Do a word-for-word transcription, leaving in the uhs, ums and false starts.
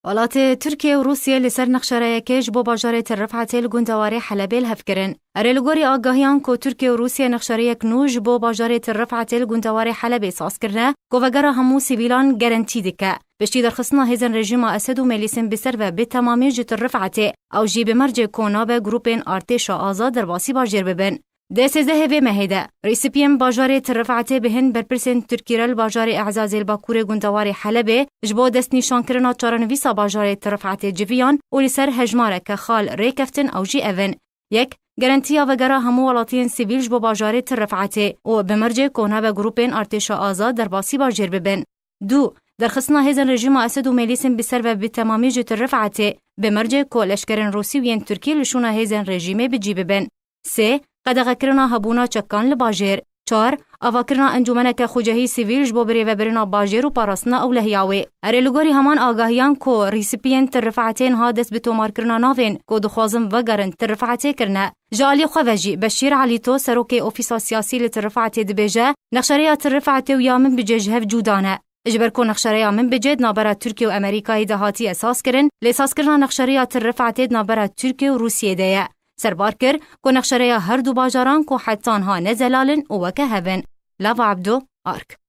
Welatê Tirkiye û Rûsye li ser nexşereyekê ji bo bajarê Tir Rifetê li gundewarê Helebê li hev kirin. Erê, li gorî agahiyan ku Tirkiye û Rûsye nexşereyek nû ji bo bajarê Tir Rifetê li gundewarê Helebê saz kirine, ku vegera hemû sivîlan gerentî dike. Piştî derxistina hêzên rejîma Esed û Mêlîsên bi ser ve bi temamî ji Tir Rifetê, ew jî bi mercê ku nabe grûpên artêşa azad derbasî bajêr bibin. Di sêzdehê vê mehê de, rêsipiyên bajarê Tir Rifetê bi hin berpirsên Tirkî re li bajarê Ezazê li bakurê gundewarê Helebê ji bo destnîşankirina çarenivîsa bajarê Tir Rifetê civiyan û li ser hejmareke xal rê keftin, ew jî ev in: Yek, gerentiya vegera hemû welatiyên sivîl ji bo bajarê Tir Rifetê û bi mercê ku nabe grûpên artêşa azad derbasî bajêr bibin. Du, derxistina hêzên rejîma Esed û Mêlîsên bi ser ve bi temamî ji Tir Rifetê, bi mercê ku leşkerên Rûsî û yên Tirkî li şûna hêzên rejîmê bi cî bibin. Sê, qedexekirina hebûna çekan li bajêr. Çar, avakirina encûmeneke xucehî sivîl ji bo birêvebirina bajêr û parastina ewlehiya wê. Erê, li gorî heman agahiyan ku rîsipiyên Tir Rifetê niha dest bi tomarkirina navên ku dixwazin vegerin Tir Rifetê kirine. Ji alî xwe ve jî Beşîr Elîto, serokê Ofîsa Siyasî li Tir Rifetê dibêje, nexşereya Tir Rifetê û ya Minbicê ji hev cuda ne. Ji ber ku nexşereya Minbicê di navbera Tirkiye û Amerîkayê de hatiye sazkirin, lê sazkirina nexşereya Tir Rifetê di navbera Tirkiye û Rûsiyê de ye. Serbar kir ku nexşereya her du bajaran ku heta niha ne zelal in û weke hev in. Lava Ebdo, Ark.